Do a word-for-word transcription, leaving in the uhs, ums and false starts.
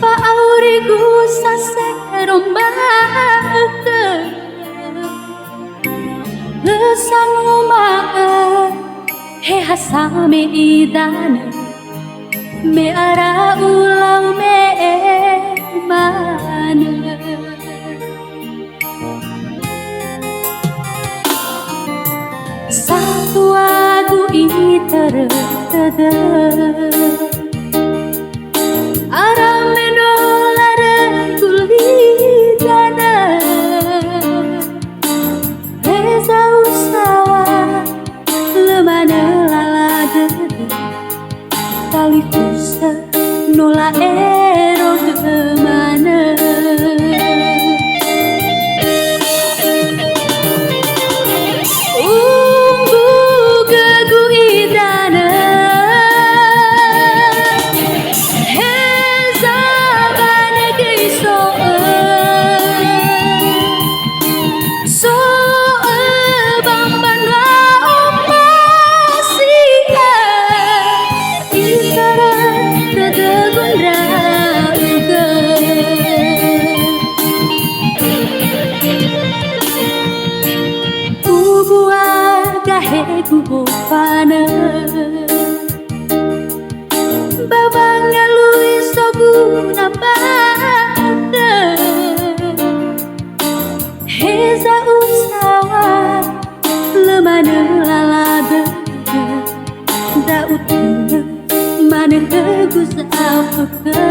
Fa'aurigu sasero ma'ökhö, lö sanguma'ö he ha same'e idanö, me ara ulau me'e manö. Satuagu itörö dödö, ara me no laröi gulidanö. Heza usaŵa, lö manö lala dödö. Talifusö no la'ero manö. Unggugögu idanö, heza banö göi so'ö. So'ö ba mbanua omasi'ö, itörö dödögu ndra'ugö. Ubua gahegu bofanö, ba wangalui soguna ma'ökhö. Heza usaŵa, lö manö lala dödö, ndra'ugö manö khögu za'afökhö.